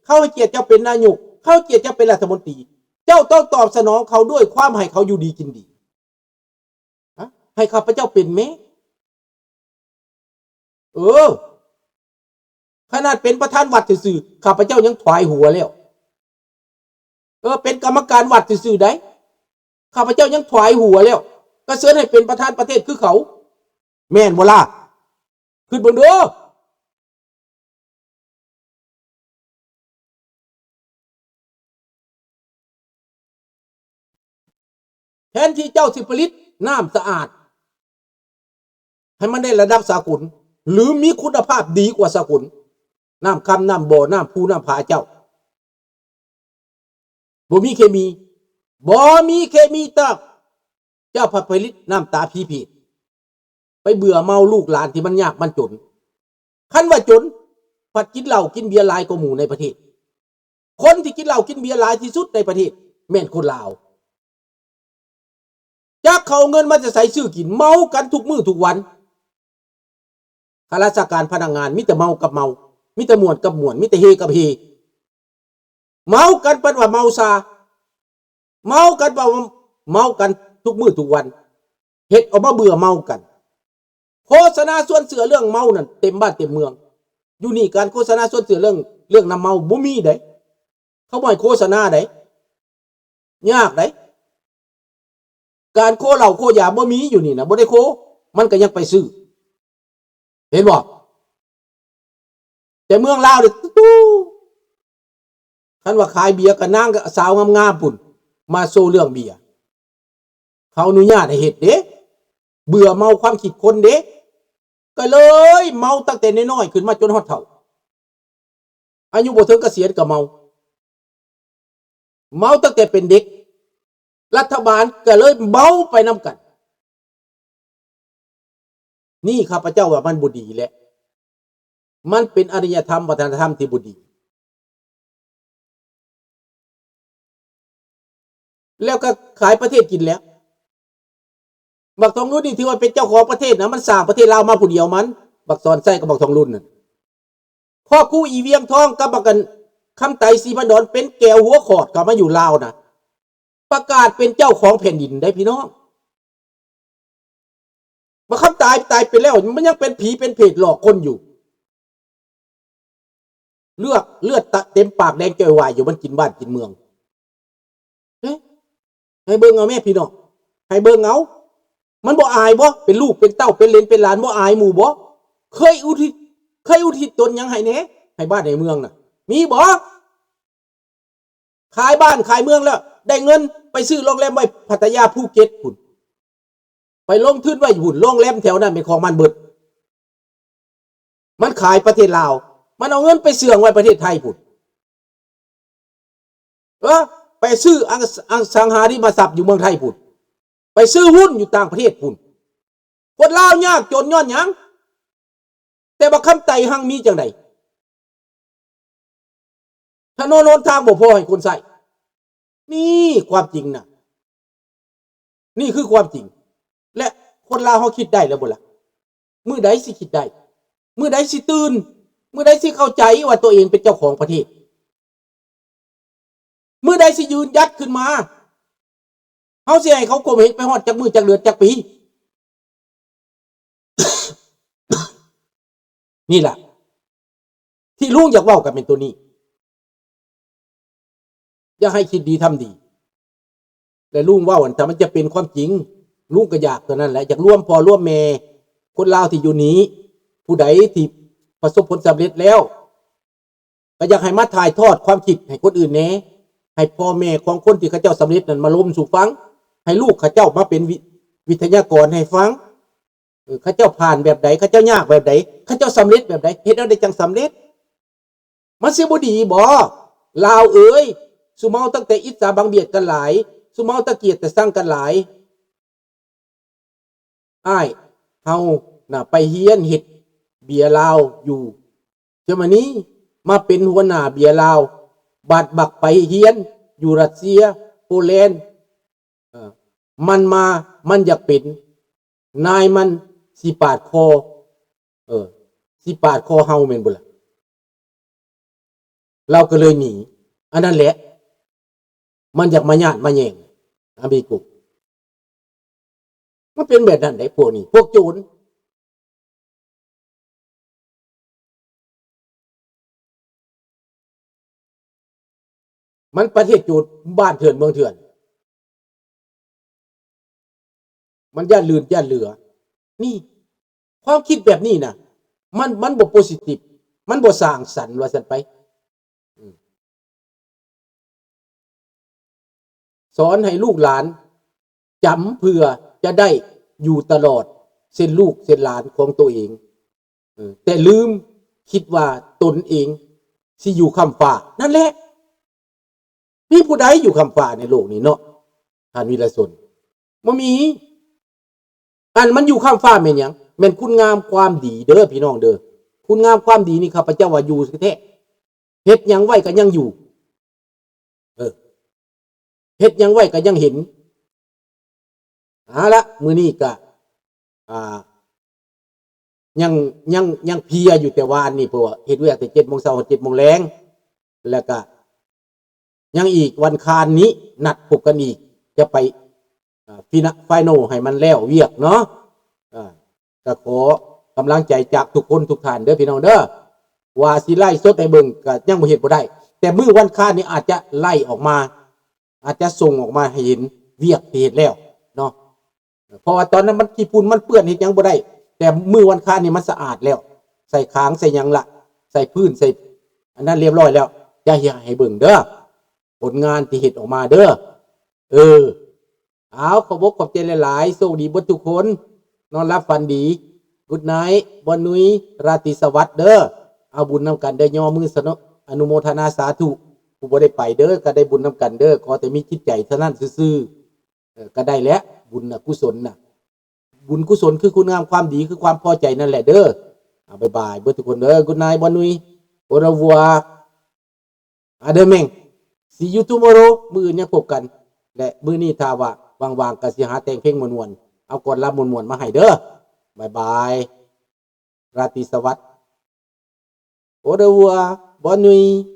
ເຂົາໃຫ້ກຽດເຈົ້າເປັນນາຍົກ, ເຂົາໃຫ້ກຽດເຈົ້າເປັນລັດຖະມົນຕີ, ເຈົ້າຕ້ອງຕອບສະໜອງເຂົາດ້ວຍຄວາມໃຫ້ເຂົາຢູ່ດີກິນດີ. ຮະ? ໃຫ້ຂ້າພະເຈົ້າເປັນແມ້? ເອີ, ຂະໜາດເປັນປະທານວັດຊື່ໆ ຂ້າພະເຈົ້າຍັງຖວາຍຫົວແລ້ວ. ເອີ, ເປັນກຳມະການວັດຊື່ໆໃດ໋ ຂ້າພະເຈົ້າຍັງຖວາຍຫົວແລ້ວ. ກະເຊີນໃຫ້ເປັນປະທານປະເທດຄືເຂົາ. ແມ່ນບໍ່ລະ? ຄິດເບິ່ງເດີ້. ແທນທີ່ເຈົ້າຊິຜະລິດນ້ຳສະອາດໃຫ້ມັນໄດ້ລະດັບສາກົນ ຫຼື ມີຄຸນນະພາບດີກວ່າສາກົນ, ນ້ຳຄຳ, ນ້ຳບໍ່, ນ້ຳພູ, ນ້ຳຜາເຈົ້າ ບໍ່ມີເຄມີ, ບໍ່ມີເຄມີຕາມ, ເຈົ້າພັດຜະລິດນ້ຳຕາຜີເພດ ໄປເບື່ອເມົາລູກຫຼານທີ່ມັນຍາກມັນຈົນ. ຄັນວ່າຈົນ ພັດກິນເຫຼົ້າກິນເບຍຫຼາຍກວ່າໝູ່ໃນປະເທດ. ຄົນທີ່ກິນເຫຼົ້າກິນເບຍຫຼາຍທີ່ສຸດໃນປະເທດແມ່ນຄົນລາວ. ຈັກເຂົາເອົາເງິນມາແຕ່ໃສຊື້ກິນ, ເມົາກັນທຸກມື້ທຸກວັນ. ຂ້າລາຊະການພະນັກງານມີແຕ່ເມົາກັບເມົາ, ມີແຕ່ມ່ວນກັບມ່ວນ, ມີແຕ່ເຮກັບເຮ. ເມົາກັນປານວ່າເມົາຊາ, ເມົາກັນປານວ່າເມົາກັນທຸກມື້ທຸກວັນ, ເຮັດອອກມາເບື່ອເມົາກັນ. ໂຄສະນາຊວນເຊື່ອເລື່ອງເມົານັ້ນເຕັມບ້ານເຕັມເມືອງ. ຢູ່ນີ້ການໂຄສະນາຊວນເຊື່ອເລື່ອງ, ເລື່ອງນ້ຳເມົາບໍ່ມີໃດ. ເຂົາບໍ່ໃຫ້ໂຄສະນາໃດ. ຍາກໃດ. ການໂຄເຫຼົ້າໂຄຢາບໍ່ມີຢູ່ນີ້ນະ, ບໍ່ໄດ້ໂຄ, ມັນກໍຍັງໄປຊື້. ເຫັນບໍ່? ແຕ່ເມືອງລາວນີ້ ຕູ້ ຄັນວ່າຂາຍເບຍກໍນາງສາວງາມໆພຸ້ນ ມາໂຊເລື່ອງເບຍ. ເຂົາອະນຸຍາດໃຫ້ເຮັດເດ້, ເບື່ອເມົາຄວາມຄິດຄົນເດ້, ກໍເລີຍເມົາຕັ້ງແຕ່ນ້ອຍໆຂຶ້ນມາຈົນຮອດເຖົ້າ. ອາຍຸບໍ່ເຖິງກະສຽນກໍເມົາ, ເມົາຕັ້ງແຕ່ເປັນເດັກ, ລັດຖະບານກໍເລີຍເມົາໄປນຳກັນ. ນີ້ຂ້າພະເຈົ້າວ່າມັນບໍ່ດີແຫຼະ, ມັນເປັນອາລິຍະທຳວັດທະນະທຳທີ່ບໍ່ດີ. ແລ້ວກໍຂາຍປະເທດກິນແລ້ວ. ບັກທອງລຸນນີ້ຖືວ່າເປັນເຈົ້າຂອງປະເທດນະ, ມັນສ້າງປະເທດລາວມາຜູ້ດຽວມັນ, ບັກສອນໄຊກັບບັກທອງລຸນນັ້ນ. ຄອບຄູ່ອີວຽງທອງກັບບັກ ອັນ ຄຳໄຕ ສີພັນດອນ ເປັນແກວຫົວຂອດເຂົ້າມາຢູ່ລາວນະ, ປະກາດເປັນເຈົ້າຂອງແຜ່ນດິນໄດ໋ພີ່ນ້ອງ. ບັກຄຳຕາຍຕາຍໄປແລ້ວ, ມັນຍັງເປັນຜີເປັນເຜດຫຼອກຄົນຢູ່. ເລືອດ ເລືອດຕະເຕັມປາກແດງຈ່ອຍວາຍຢູ່, ມັນກິນບ້ານກິນເມືອງ. ເອີ ໃຫ້ເບິ່ງເອົາແມ້ພີ່ນ້ອງ, ໃຫ້ເບິ່ງເອົາ. ມັນບໍ່ອາຍບໍ່? ເປັນລູກເປັນເຕົ້າ ເປັນເຫຼນເປັນຫຼານ ບໍ່ອາຍໝູ່ບໍ່? ເຄີຍອຸທິດ ເຄີຍອຸທິດຕົນຫຍັງໃຫ້ແດ່? ໃຫ້ບ້ານໃຫ້ເມືອງນະ ມີບໍ່? ຂາຍບ້ານຂາຍເມືອງແລ້ວ ໄດ້ເງິນໄປຊື້ໂຮງແຮມໄວ້ພັດທະຍາ ພູເກັດພຸ້ນ, ໄປລົງທຶນໄວ້ຢູ່ພຸ້ນ, ໂຮງແຮມແຖວນັ້ນເປັນຂອງມັນເບິດ. ມັນຂາຍປະເທດລາວ, ມັນເອົາເງິນໄປເຊື່ອງໄວ້ປະເທດໄທພຸ້ນ. ເອີ ໄປຊື້ອະ ອະສັງຫາລິມະຊັບຢູ່ເມືອງໄທພຸ້ນ, ໄປຊື້ຫຸ້ນຢູ່ຕ່າງປະເທດພຸ້ນ. ຄົນລາວຍາກຈົນຍ້ອນຫຍັງ? ແຕ່ບັກຄຳໄຕຮັ່ງມີຈັ່ງໃດ? ຖະໜົນຫົນທາງບໍ່ພໍໃຫ້ຄົນໃຊ້. ນີ້ຄວາມຈິງນະ, ນີ້ຄືຄວາມຈິງ. ແລະ ຄົນລາວເຮົາຄິດໄດ້ແລ້ວບໍ່ລະ? ມື້ໃດຊິຄິດໄດ້? ມື້ໃດຊິຕື່ນ? ມື້ໃດຊິເຂົ້າໃຈວ່າຕົວເອງເປັນເຈົ້າຂອງປະເທດ? ມື້ໃດຊິຢືນຢັດຂຶ້ນມາ? ເຮົາຊິໃຫ້ເຂົາຂົ່ມເຫງໄປຮອດຈັກມື້ ຈັກເດືອນ ຈັກປີ? ນີ້ລະ ທີ່ລຸງຢາກເວົ້າກໍແມ່ນໂຕນີ້. ຢາກໃຫ້ຄິດດີທຳດີ. ແລະ ລຸງເວົ້າຫັ້ນ ຖ້າມັນຈະເປັນຄວາມຈິງ, ລຸງກໍຢາກເທົ່ານັ້ນແຫຼະ, ຢາກລວມພໍ່ລວມແມ່ຄົນລາວທີ່ຢູ່ນີ້, ຜູ້ໃດທີ່ປະສົບຜົນສຳເລັດແລ້ວ ກໍຢາກໃຫ້ມາຖ່າຍທອດຄວາມຄິດໃຫ້ຄົນອື່ນແດ່, ໃຫ້ພໍ່ແມ່ຂອງຄົນທີ່ເຂົາເຈົ້າສຳເລັດນັ້ນມາລົມສູ່ຟັງ, ໃຫ້ລູກເຂົາເຈົ້າມາເປັນວິ ວິທະຍາກອນໃຫ້ຟັງ. ເອີ ເຂົາເຈົ້າຜ່ານແບບໃດ, ເຂົາເຈົ້າຍາກແບບໃດ, ເຂົາເຈົ້າສຳເລັດແບບໃດ, ເຮັດແນວໃດຈັ່ງສຳເລັດ? ມັນຊິບໍ່ດີບໍ? ລາວເອີຍ, ສຸມເຮົາຕັ້ງແຕ່ອິດສາບັງບຽດກັນຫຼາຍ, ສຸມເຮົາຕະກຽດຕະຊັງກັນຫຼາຍ. ອ້າຍເຮົານະໄປຮຽນເຮັດເບຍລາວຢູ່ເຢຍມານີ, ມາເປັນຫົວໜ້າເບຍລາວ, ບາດບັກໄປຮຽນຢູ່ຣັດເຊຍ, ໂປແລນ, ເອີ ມັນມາ, ມັນຢາກເປັນນາຍ, ມັນຊິປາດຄໍ, ເອີ ຊິປາດຄໍເຮົາແມ່ນບໍ່ລະ? ລາວກໍເລີຍໜີ. ອັນນັ້ນແຫຼະ ມັນຢາກມາຍາດມາແຍ່ງ ອາມີກຸ ມັນເປັນແບບນັ້ນເດ້ ພວກນີ້ ພວກໂຈນ. ມັນປະເທດໂຈນ ບ້ານເຖື່ອນເມືອງເຖື່ອນ ມັນຢ້ານລື່ນຢ້ານເຫຼືອ. ນີ້ ຄວາມຄິດແບບນີ້ນະ ມັນ ມັນບໍ່ໂປຊິຕິບ ມັນບໍ່ສ້າງສັນວ່າຊັ້ນໄປ. ອືມ ສອນໃຫ້ລູກຫຼານຈຳເພື່ອຈະໄດ້ຢູ່ຕະຫຼອດເຊັ່ນລູກເຊັ່ນຫຼານຂອງໂຕເອງ ເອີ ແຕ່ລືມຄິດວ່າຕົນເອງຊິຢູ່ຄ້ຳຟ້າ. ນັ້ນແຫຼະ ມີຜູ້ໃດຢູ່ຄ້ຳຟ້າໃນໂລກນີ້ເນາະ ທ່ານວິລະຊົນ? ບໍ່ມີ. ອັນມັນຢູ່ຄ້ຳຟ້າແມ່ນຫຍັງ? ແມ່ນຄຸນງາມຄວາມດີເດີ ພີ່ນ້ອງເດີ. ຄຸນງາມຄວາມດີນີ້ ຂ້າພະເຈົ້າວ່າຢູ່ແທ້ໆ ເຮັດຫຍັງໄວ້ກໍຍັງຢູ່ ເອີ ເຮັດຫຍັງໄວ້ກໍຍັງເຫັນ. ເອົາລະ ມື້ນີ້ກະ ອ່າ ຍັງ ຍັງ ຍັງເພຍຢູ່ແຕ່ວານນີ້ ເພາະວ່າເຮັດວຽກແຕ່ເຈັດໂມງເຊົ້າຮອດເຈັດໂມງແລງ ແລ້ວກະຍັງອີກ ວັນຄານນີ້ນັດພົບກັນອີກ ຈະໄປ ອ່າ ຟີນະ ໄຟນອລໃຫ້ມັນແລ້ວວຽກເນາະ. ອ່າ ກໍຂໍກຳລັງໃຈຈາກທຸກຄົນທຸກທ່ານເດີ ພີ່ນ້ອງເດີ. ວ່າຊິໄລຟ໌ສົດໃຫ້ເບິ່ງກໍຍັງບໍ່ເຮັດບໍ່ໄດ້ ແຕ່ມື້ວັນຄານນີ້ອາດຈະໄລຟ໌ອອກມາ ອາດຈະສົ່ງອອກມາໃຫ້ເຫັນວຽກທີ່ເຮັດແລ້ວເນາະ. ເພາະວ່າຕອນນັ້ນມັນຂີ້ຝຸ່ນມັນເປື້ອນ ເຮັດຫຍັງບໍ່ໄດ້ ແຕ່ມື້ວັນຄານນີ້ມັນສະອາດແລ້ວ ໃສ່ຄາງໃສ່ຫຍັງລະ ໃສ່ພື້ນໃສ່ອັນນັ້ນລຽບຮ້ອຍແລ້ວ ຈະເຮັດໃຫ້ເບິ່ງເດີ ຜົນງານທີ່ເຮັດອອກມາເດີ. ເອີ ເອົາ ຂອບອົກຂອບໃຈຫຼາຍໆ ໂຊກດີເບິດທຸກຄົນ ນອນຫຼັບຝັນດີ Good night ບ່ອນນຸຍ ລາຕີສະຫວັດເດີ. ເອົາ ບຸນນຳກັນເດີ ຍໍມືສະໜົບ ອະນຸໂມທະນາສາທຸ ຜູ້ບໍ່ໄດ້ໄປເດີ ກໍໄດ້ບຸນນຳກັນເດີ ຂໍແຕ່ມີຈິດໃຈເທົ່ານັ້ນຊື່ໆ ເອີ ກໍໄດ້ແຫຼະ ບຸນນະ ກຸສົນນະ ບຸນກຸສົນຄືຄຸນງາມຄວາມດີ ຄືຄວາມພໍໃຈນັ້ນແຫຼະເດີ. ເອົາ ບາຍບາຍເບິດທຸກຄົນເດີ Good night ບ່ອນນຸຍ Au revoir. ອາ ເດີແມງ See you tomorrow ມື້ອື່ນຍັງພົບກັນ ແລະ ມື້ນີ້ຖ້າວ່າວ່າງໆ ກໍຊິຫາແຕ່ງເພງມ່ວນໆ ເອົາກອນລຳມ່ວນໆ ມາໃຫ້ເດີ. ບາຍບາຍ ລາຕີສະຫວັດ Au revoir Bonne nuit.